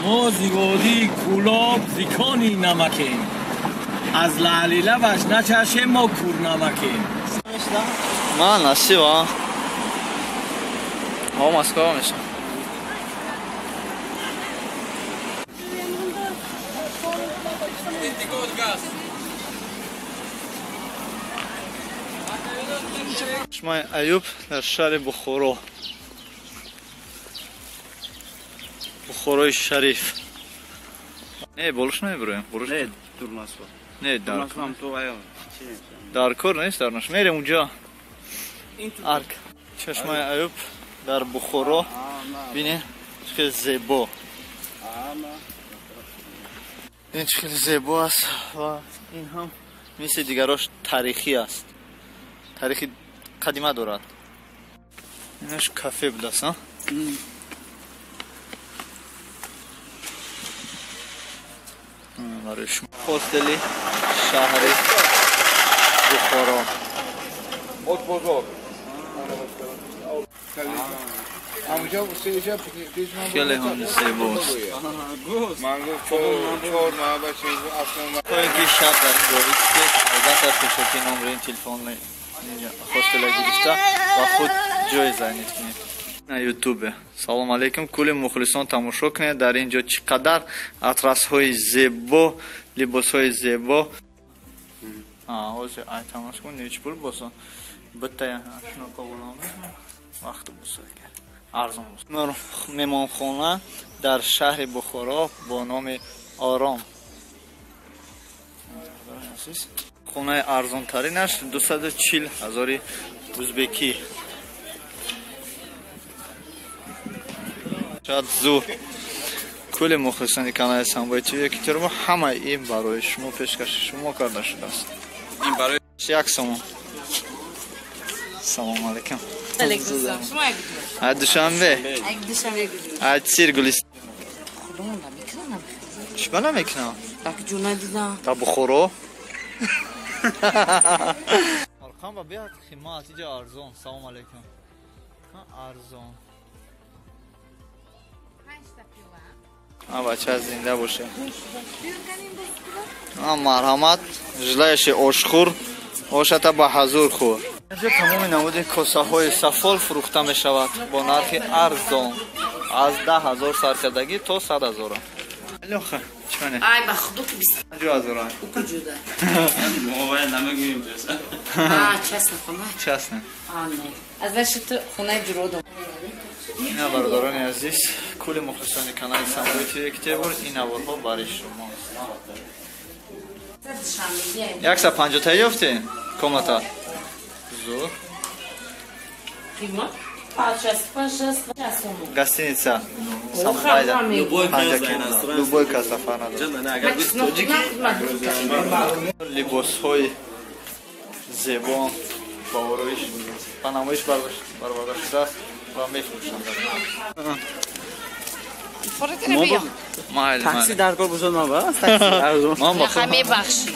мо зи водии Кӯлоб зи кони намакем, аз лаъли лабаш начашем, мо кӯрнамакем. Ман насиба. Мо Москва мешам. Чашмаи Аюб дар шаҳри Бухоро. Бухорои шариф. Не, болуш намебироем. Не, дурнасва. Не, дар кор нест, дар наш. Мерем унҷо. Арк. Чашмаи Аюб дар Бухоро. Бинед, чӣ хеле зебо. Ин чӣ хеле зебо аст ва ин ҳам мисли дигарош таърихӣ аст. Таърихи қадима дорад. Инаш кафе будааст, а? Барои шумо хостели шаҳри Бухоро. Хеле ҳам зебост. Ки шаб дар ин ҷо истед, албатта пешакӣ номери телефон хостела гирифта ва худ ҷой занид кунед. На ютубе. Салом алейкум, кулли мухлисон тамошо кунед. Дар ин ҷо чӣ қадар атрасҳои зебо, либосҳои зебо. Ҳозир ай тамошо кун, неч пул боса. Биттая шунока болам. Вақт боса агар. Арзон боса. Меҳмонхона дар шаҳри Бухоро бо номи Ором. Хонаи арзонтаринаш 240 ҳазори узбекӣ. Шад зур. Кулли мухлисони канали Самбои ТВ Екатеринбург ҳамаи ин барои шумо пешкаши шумо карда шудааст. Ин барои як сомон. Салом алейкум. Алейкум салом. Шумо як ҷо? Аз Душанбе. Як Душанбе куҷо? Аз Циргулис. Худомон намекунам. Чӣ ба намекунам? Як ҷо надидам. Та Бухоро. Арқам ба биёд химат иҷа арзон. Салом алейкум. Арзон. Бача зинда боше. Марҳамат, желающи ошхӯр ошата ба ҳазур хӯр. Инҷо тамоми намуди косаҳои сафол фурӯхта мешавад бо нархи арзон аз 10 ҳазор саркардагӣ то 100 ҳазора. Ай ба худо ки 50 ҳазора. У куҷода? Мо бояд намегӯем честно. А, честно хона? Честно. А, не. Аз ваши ту хонаи ҷуродам. Ина бародарони азиз, кулли мухлисони канали Самбои ТВ Екатеринбург, ин наворҳо барои шумо. 150 та ёфтӣ комната? Зур. Қимат? Гостиница. Самбайда. Любой кас сафар надорад. Либосҳои зебо ба ороиш ба намоиш бароварда шудааст ва мефурӯшанд. Такси дар кор бошад ман ба? Мебахшӣ.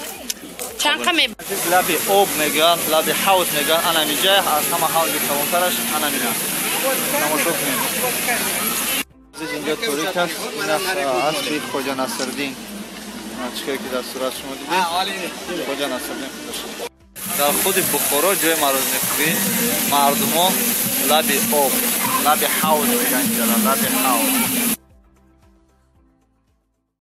Чанд қа мебахшӣ? Лаби об мегӯянд, лаби ҳавз мегӯянд. Анамиҷа аз ҳама ҳавзи калонтараш анамина. Тамошо кунед. Инҷо торик аст. Ин аспи Хоҷа Насриддин. Чӣ ки дар сурат шумо дидед? Хоҷа Насриддин худаш. Дар худи Бухоро ҷои марозмехӯрӣ мардумо лаби об, лаби ҳавз мегӯянд инҷара, лаби ҳавз.